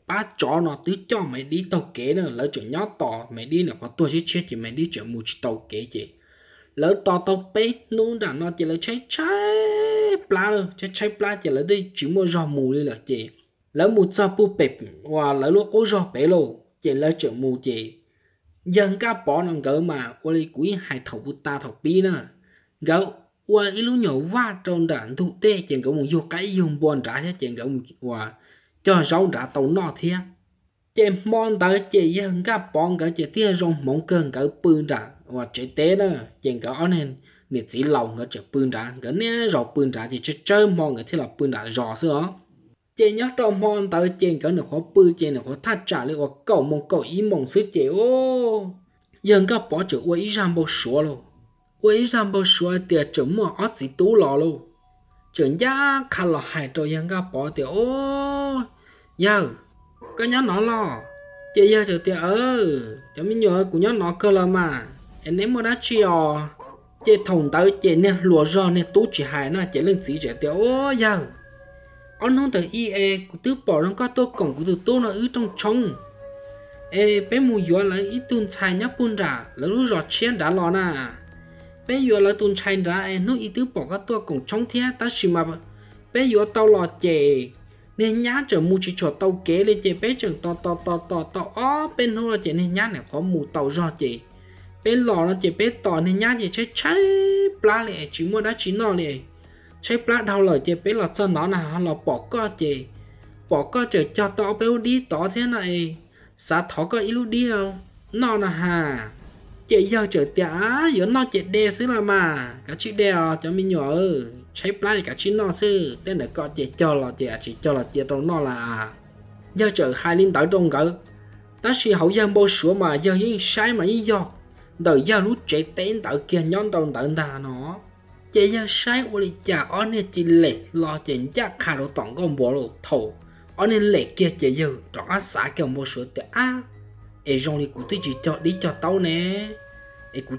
pab tsov no twb coj Maiv Dib taug kev na, lawv tseem nyob tos Maiv Dib nws qhov tuag tshiab tshiab ces Maiv Dib tseem mus tsis tau kev ces lawv tos tau peb hnub nram no ces lawv tshaib tshaib plab lawm, tshaib tshaib plab ces lawv twb tsis muaj zog mus li lawm ces lawv mus txog puag pem uas lawv lub qub zog pem lauj ces lawv tseem mus ces yawg Nkaj Pov no nkawd mas ua li kuv yeej hais thaum puag ta thaum pib na, nkawd ua ib lub nyuam vaj rau nram ntug dej ces nkawd mus yug qaib yug npua nrad thiab ces nkawd mus ua cog zaub nrad tau noj thiab. Ces hmo ntawd ces yawg Nkaj Pov nkawd ces thiaj zoo hmoov kawg nkawd pw nram uas tsev teb na, ces nkawd ob niam txiv laus nkawd tseem pw nrad, nkawd niaj zaus pw nrad ces tsawg tsawg hmo nkawd thiaj los pw nram zos xwb os. Ces nyob rau hmo ntawd ces nkawd nyuam qhuav pw ces nyuam qhuav thaj tsam li uas kaum moos kaum ib moos xwb ces yawg Nkaj Pov tseem ua ib zaj npau suav lauj, ua ib zaj npau suav tias tseem muaj ob txiv tub los lauj, tseem ncaj qha los hais rau yawg Nkaj Pov tias, Au, yawg, koj nyob no los? Ces yawg txawm tias, Cov me nyuam, kuv nyob no kawg los mas, es neb muaj dab tsi os? Ces thaum ntawd ces niag hluas zog niag tub tsis hais na ces leej txiv txawm tias, Au, yawg, ob hnub ntawd ib es kuv twb pom zoo koj tuaj koom kuv tus tub no wb rooj tshoob, es peb mus yuav lawv ib tug ntxhais nyob puag nram lawv lub zos tshiab nrad los na. Peb yuav lawv tus ntxhais nrad es hnub ib twb pom koj tuaj koom tshoob thiab tab sis mas peb yuav tau los ces niag nyab tseem mus tsis tshua tau kev li ces peb tseem tos tos tos tos tau ob peb hnub no ces niag nyab nyuam qhuav mus tau zog ces peb los no ces peb tos niag nyab ces tshaib tshaib plab li es tsis muaj dab tsi noj li. Tshaib plab dhau lawm ces peb los txog no na los pom koj ces pom koj tseem cog tau ob peb lub dib tod thiab no es xav thov koj ib lub dib noj no has. Ces yawg txawm tias, Yuav noj ces de xwb los mas, kav tsij de os cov me nyuam, tshaib plab ces kav tsij noj xwb, tej ntawm ko ces cog los ces tsis cog los cia rau noj las. Yawg txawm hais li ntawd rau nkawd, tab sis hauv yawg npau suav mas yawg yeej saib mas yeej yog ntawm yawg lub tsev teb ntawd kiag nyob ntawd ntag no. Ces yawg saib ua li cas ob niag cia li lem hlo ces ncaj qha rau tom nkauj npua lauj. Thaum ob niag lem kiag ces yawg rov qab xav kiag npau suav tias, Ab, es zoo li kuv twb tsis cog dib cog taub ne, es kuv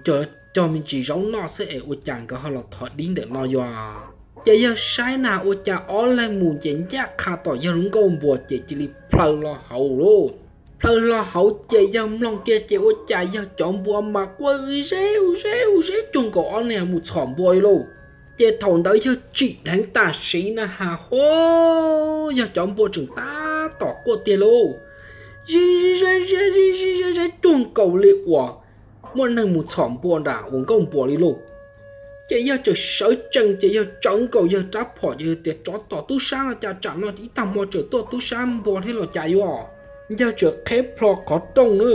cog me ntsis zaub noj xwb es ua cas nkawd ho los thov dib ntawm no yuav? Ces yawg saib na ua cas ob leeg mus ces ncaj qha tom yawg lub nkauj npua ces cia li plhaw los hauv lauj. Plhaw los hauv ces yawg mloog kiag ces ua cas yawg cov npua mas quaj u zeb u zeb u zeb cuag nkaus ob niag mus txhom npua li lauj. Ces thaum ntawd yawg tsim dheev tam sim na has hos yawg cov npua tseem tab tom quaj tiag lauj, zeb zeb zeb cuag nkaus li uas muaj neeg mus txhom npua nram uas nkauj npua li lauj. Ces yawg txawm sawv tsees ces yawg tsawv nkaus yawg rab phom ces yawg tias, Tsov tom tub sab no cas tsam no ib tag hmo tseem tuaj tub sab npua thiab los cas yuav? Yawg txawm qheb plho qhov rooj na,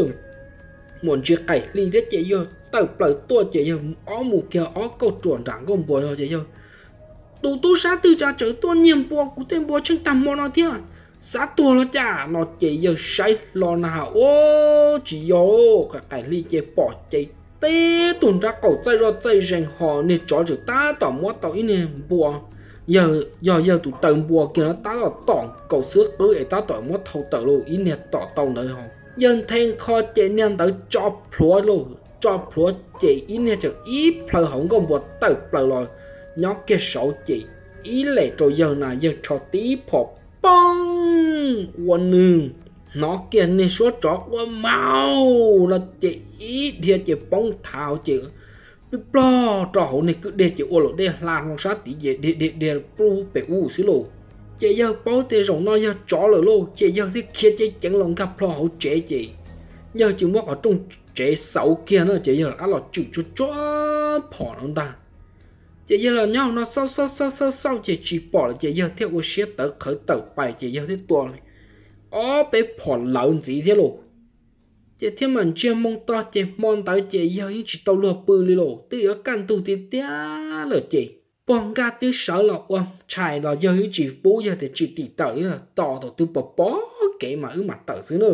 muaj ntsis qaim hli thiab ces yawg tawm plaws tuaj ces yawg ob mus kiag ob kauj ruam nram nkauj npua ces yawg, Tus tub sab twg cas tseem tuaj nyiag npua kuv tej npua tsheej tag hmo no thiab? Xav tuag los cas? No ces yawg saib hlo na has ua tsis yog, qaim hli ces pom ces tib tug nrab qaum txaij zoj txaij zees ho niag tsov tseem tab tom muab tau ib niag npua, yog yawg tus taw npua kiag no tab tom tom nkaus xwb qwb es tab tom muab thau tawm lauj, ib niag tom tau ntawd ho yawg nthe nkho ces niag ntawd tso plhuav lauj, tso plhuav ces ib niag tseem ib plhaw hauv nkauj npua tawm plaws los nyob kiag saud ces ib lem rau yawg na yawg rho tib phom poob ua nws hnov kiag niag suab tsov ua maum no ces ib dhia ces poob thav ces ploj rau hauv niag kwj deg ces ua luam dej hla hlo sab tid ces dhia dhia dhia pub pem ub xwb lauj. Ces yawg paub tias zaum no yog tsov lawm lauj ces yawg thiaj khiav ceev ceev los nkag plho hauv tsev ces yawg tsis muab qhov rooj tsev xauv kiag no ces yawg rov qab los tswm tsuag tsuag phom no ntag. Ces yawg los nyob hauv no xauj xauj xauj xauj xauj ces tsis pom lawm ces yawg thiaj ua siab tawv qhawv tawm pais ces yawg thiaj tua ob peb phom lawv ntxiv thiab lauj. Ces thiaj mam ntsiag moo to ces hmo ntawd ces yawg yeej tsis tau luag pw li lauj, twb yuav kaj ntug tiag tiag lawm ces pog nkaj twb sawv los ua tshais los yawg yeej tsis pub, yawg tias tsis tim tawm li, tos thaum twg pom pom kev mas wb mam tawm xwb na.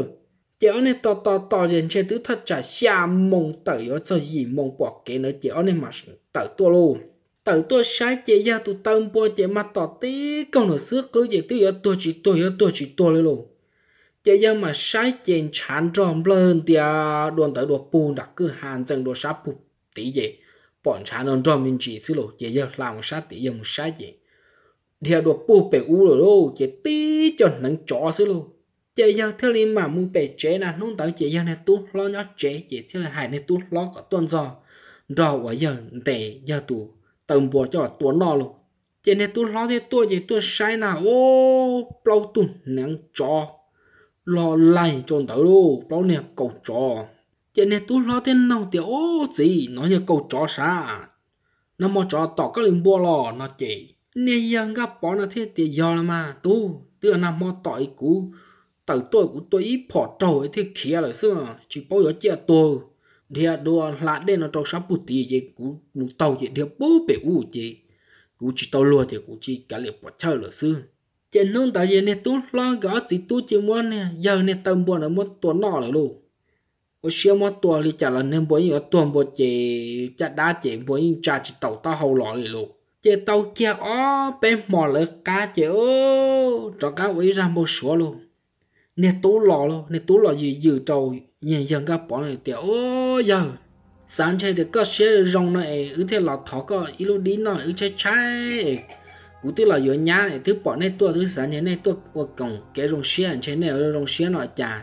Ces ob niag tos tos tos ces ntshe twb thaj tsam xya moo tawm yuav txog yim moo pom kev ntawd ces ob niag mam tawm tuaj lauj. Tawm tuaj saib ces yawg tus taw npua ces mas tom tib kaug nws xwb qwb ces twb yuav tuag tsis tuag yuav tuag tsis tuag li lauj. Ces yawg mam saib ces ntshav nrog nplawg ntia dua ntawd dua pug nram kwj ha ntxees dua sab pug tid ces pom ntshav nrog nrog me ntsis xwb lauj. Ces yawg hla mus sab tid yawg mus saib ces dhia dua pug pem ub lawm lauj, ces tib co hneev tsov xwb lauj. Ces yawg thiaj li mam mus pem tsev na, hnub ntawd ces yawg niag tub hlob nyob tsev ces thiaj li hais niag tub hlob kom tuaj ntxog nrog uas yawg ntes yawg tus taw npua coj tua noj lauj. Ces niag tub hlob thiaj tuaj ces tuaj saib na, ub, plaub tug hneev tsov lo laig rau ntawd lauj, plaub niag kaus tsov. Ces niag tub hlob thiaj noog tias, ub txiv, no yog kaus tsov sav, nag hmo tsov tom koj li npua los no ces niag yawg Nkaj Pov no thiaj tias, yog los mas tub, twb yog nag hmo tom es kuv tawm tuaj kuv tua ib phom raug thiaj khiav lawm xwb, tsis paub yuav ciaj tuag. Dhia dua hla dej no rau sab pug tid ces kuv mus taug ces dhia pub pem ub ces kuv tsis tau luag ces kuv tsis kav liam pom chawj lawm xwb. Ces hnub ntawd ces niag tub hlob nkawd ob txiv tub cia muab niag yawg niag taw npua ntawd muab tua noj lawm lauj. Ua siab muab tua li cas los niag npua yeej yuav tuag npua ces caj dab ces npua yeej tsa tsis taus taub hau los li lauj. Ces tau kiag ob peb hmo lawv qab ces rov qab ua ib zaj npau suav lauj. Niag tub los lauj, niag tub los yws yws rau niag yawg Nkaj Pov no tias, ub yawg, xav ntshe tias koj siab zoo no es wb thiaj los thov koj ib lub dib noj wb tshaib tshaib. Kuv twb los yuav nyab es twb pom nej tuaj twb xav ntshe nej tuaj ua koom kev zoo siab ntshe nej zoo siab no cas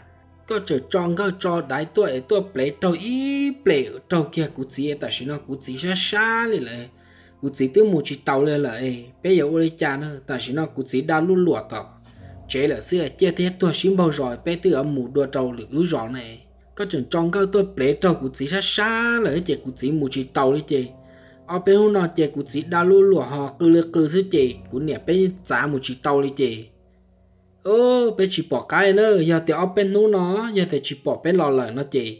koj tseem tso nkawj tso daiv tuaj es tuaj plev raug ib plem raug kiag kuv txiv. Tam sim no kuv txiv sab sab li lawm, kuv txiv twb mus tsis taus li lawm, peb yuav ua li cas na? Tam sim no kuv txiv da luj luam tom tsev lawm xwb, ciaj thiab tuag sib npaug zos, peb twb yuav mus dua rau lwm lub zos ne. Koj tseem tso nkawj tuaj plev raug kuv txiv sab sab lawm ces kuv txiv mus tsis taus li ces ob peb hnub no ces kuv txiv da luj luam ho qw li qw xwb ces kuv niam peb txav mus tsis tau li ces peb tsis pom qab na. Yog tias ob peb hnub no yog tias tsis pom peb los lawm no ces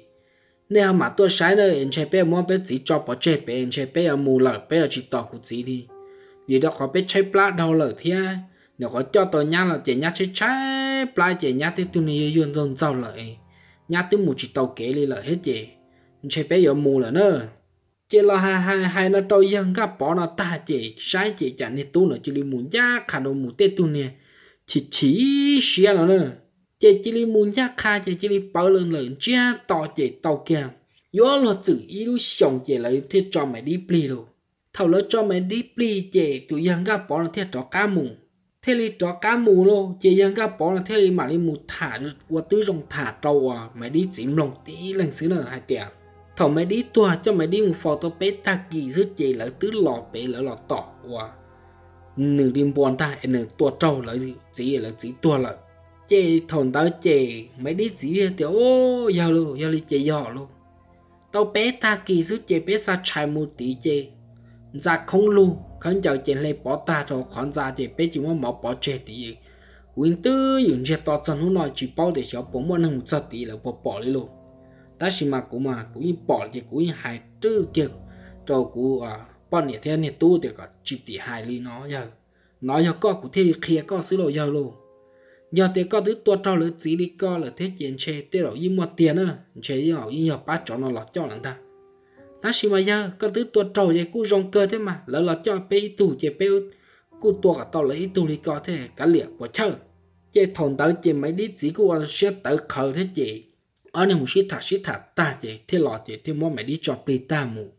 nej ho mam tuaj saib na, ntshe peb muab peb txiv tso pov tseg pem, ntshe peb yuav mus lawm peb yuav tsis tos kuv txiv li. Vim rau qhov peb tshaib plab dhau lawm thiab, nyuam qhuav coj tau nyab los ces nyab tshaib tshaib plab ces nyab twb tug niag yuag yuag ntxaug ntxaug lawm, nyab twb mus tsis tau kev li lawm thiab ces ntshe peb yuav mus lawm na. Ces los hais hais hais no rau yawg Nkaj Pov no tag ces saib ces cas niag tub no cia li mus ncaj qha rau mus tej tug niag chim chim siab no na. Ces cia li mus ncaj qha ces cia li pawv lawm ntsiag to ces tau kiag yuav luag txwm ib lub xyoos ces lawv thiaj tso Maiv Dib plig lauj. Thaum lawv tso Maiv Dib plig ces tus yawg Nkaj Pov no thiaj rov qab mus. Thiaj li rov qab mus lauj, ces yawg Nkaj Pov no thiaj li mam li mus tham ua tib zoo tham rau uas Maiv Dib txiv mloog tib leeg xwb na hais tias thaum Maiv Dib tuag coj Maiv Dib mus faus tau peb tag kis xwb ces lawv twb los pem lawv los tom uas nws li npua ntag es nws tua raug lawv txiv, lawv txiv tuag lawm. Ces thaum ntawd ces Maiv Dib txiv tias, ub, yawg lauj, yog li ces yog lauj. Tau peb tag kis xwb ces peb xa tshais mus tid ces ntxa khoob lug khaub ncaws ces hle pov tag rau qhov ntxa ces peb cia muab mov pov tseg tid. Kuv yeej twb ywm ntsiag to txog hnub no tsis paub tias xyov puas muaj neeg mus txog tid lawv puas pom li lauj. Tab sis mas kuv mas kuv yeej pom ces kuv yeej hais rwj kiag rau kuv poj niam thiab niag tub tias kom tsis tim hais li no yawg. No yog koj kuv thiaj li qhia koj xwb lauj yawg lauj. Yog tias koj twb tua raug lawv txiv li ko lawm thiab ces ntshe tej zaum yeej muaj tiag na, ntshe yeej yog pab tsov no los coj lawm ntag. Tab sis mas yawg, koj twb tua raug ces kuj zoo kawg thiab mas, lawv los coj peb ib tug ces peb kuj tua kom tau lawv ib tug li ko thiab kav liam puas chawj. Ces thaum ntawd ces Maiv Dib txiv kuj ua siab tawv qhawv thiab ces ob niag mus sib tham sib tham tag ces thiaj los ces thiaj muab Maiv Dib tso plig tag mus.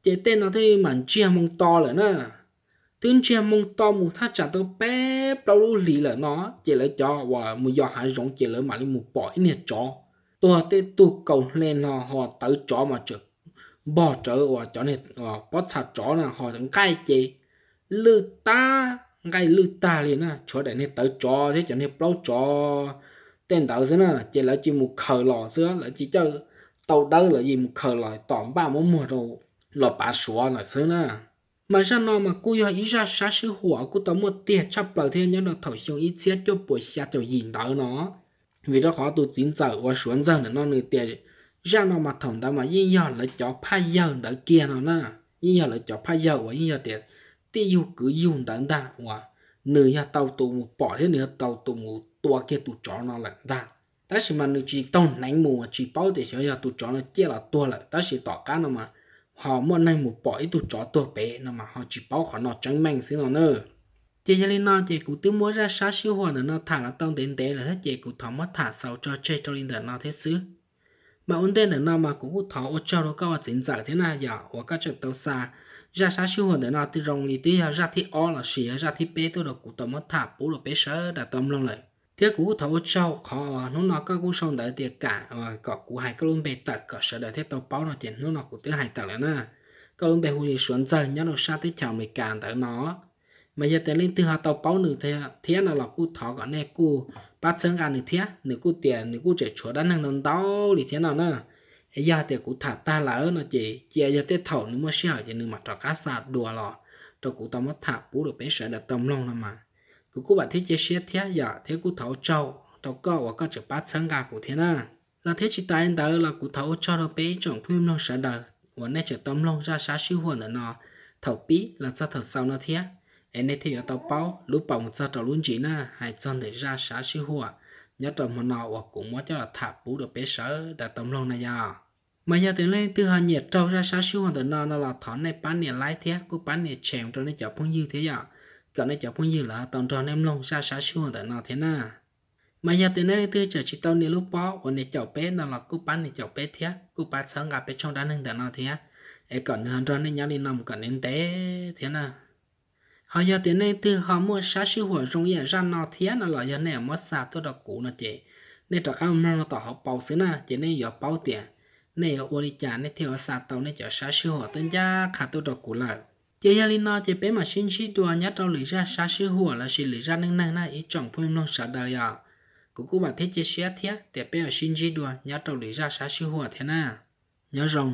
Ces tej no thiaj li mam ntsiag moo to lawm na. Twb ntsiag moo to mus thaj tsam tau peb plaub lub hlis lawm no, ces lawv cov uas mus yos hav zoov ces lawv mam li mus pom ib niag tsov tuag tej tug kaus hle no ho tawv tsov mas tseem npog rawv uas cov niag pob txha tsov na ho nqaij ces lwj tag, nqaij lwj tag li na, tshuav daim niag tawv tsov thiab cov niag plaub tsov tej ntawd xwb na. Ces lawv cia mus khaws los xwb, lawv cia coj tau dawb los cia mus khaws los tom npaj muab muag rau los pav Suav lawm xwb na. Mas zaj no mas kuj yog ib zaj sab sib huam kuj tau muaj tiag tshaj plaws thiab nyob rau thaum xyoo ib txhiab cuaj puas xya caum yim ntawd no. Vim rau qhov tus txiv ntxawm uas Suav Ntxawg ntawm no nws tias zaj no mas thaum ntawd mas yeej yog lawv cov phaj yawg ntawd kiag no na, yeej yog lawv cov phaj yawg uas yeej yog tias tij yug kwv yug ntawd ntag uas nws yog tau tus mus pom thiab nws yog tau tus mus tua kiag tus tsov no lawm ntag. Tab sis mas nws tsis taug hneev mus tsis paub tias xyov yog tus tsov no ciaj los tuag lawm, tab sis tom qab no mas ho muaj neeg mus pom ib tug tsov tuag pem no mas ho tsis paub qhov no tseeb meej xwb no na. Ces yog li no ces kuv twb muab zaj sab sib huam ntawm no tham los tau ntev ntev lawm thiab ces kuv thov muab tham xaus tso tseg rau li ntawm no thiab xwb. Mas ua ntej ntawm no mas kuv kuj thov ua tsaug rau koj ua txiv ntxawm thiab na, yog uas koj tseem tau xa zaj sab sib huam ntawm no twb zoo li twb yog zaj thib ob los sis yog zaj thib peb tuaj rau kuv tau muab tham pub rau peb sawv daws tau mloog lawm. Thiab kuv kuj thov ua tsaug qhov uas hnub no koj kuj sau ntawv tias kam kom kuv hais koj lub npe tawm kom sawv daws thiaj tau paub no ces hnub no kuv twb hais tawm lawm na. Koj lub npe hu li Suav Ntxawg nyob rau sab teb chaws Amelikas ntawd no. Mas yog tias leej twg ho tau paub nws thiab no los kuj thov kom nej kuj pab txhawb nqa nws thiab, nws kuj tias nws kuj tseem tshuav dab neeg ntau ntau li thiab no na. Es yog tias kuv tham tag lawm no ces cia yog tej thaum nws muaj sij hawm ces nws mam rov qab xa dua los rau kuv tau muab tham pub rau peb sawv daws tau mloog no mas. Kuv kuj vam thiab cia siab thiab yom, thiab kuj thov ua tsaug rau koj uas koj tseem pab txhawb nqa kuv thiab na. Los thiab tsis tas li ntawd los kuv thov ua tsaug rau peb ib tsoom phooj ywg mloog sawv daws uas nej tseem tau mloog zaj sab sib huam ntawm no thaum pib los txog thaum xaus no thiab, es nej thiaj yuav tau paub lub paus mus txog rau lub ntsis na hais txog ntawm zaj sab sib huam nyob rau hmo no uas kuv muab coj los tham pub rau peb sawv daws tau mloog na yom. Mas yog tias leej twg ho nyiam raug zaj sab sib huam ntawm no no los thov nej pab nias like thiab kuj pab nias share rau nej cov phooj ywg thiab yom, kom nej cov phooj ywg lawv tau nrog nej mloog zaj sab sib huam ntawm no thiab na. Mas yog tias nej leej twg tseem tsis tau nias lub pob uas nias caum peb no los kuj pab nias caum peb thiab kuj pab txhawb nqa peb tshooj dab neeg ntawm no thiab, es kom nws ho nrog nej nyob li no mus kom ntev ntev thiab na. Ho yog tias nej leej twg ho muaj sab sib huam zoo ib yam zaj no thiab no los yog nej muab xa tuaj rau kuv no ces nej rov qab mloog rau tom hauv paus xwb na ces nej yuav paub tias nej yuav ua li cas nej thiaj yuav xa tau nej cov sab sib huam tuaj ncaj qha tuaj rau kuv lawm. Ces yog li no ces peb mam sib ntsib dua nyob rau lwm zaj sab sib huam lossis lwm zaj neej neeg na ib tsoom phooj ywg mloog sawv daws yom. Kuv kuj vam thiab cia siab thiab tias peb mam sib ntsib dua nyob rau lwm zaj sab sib huam thiab na. Nyob zoo.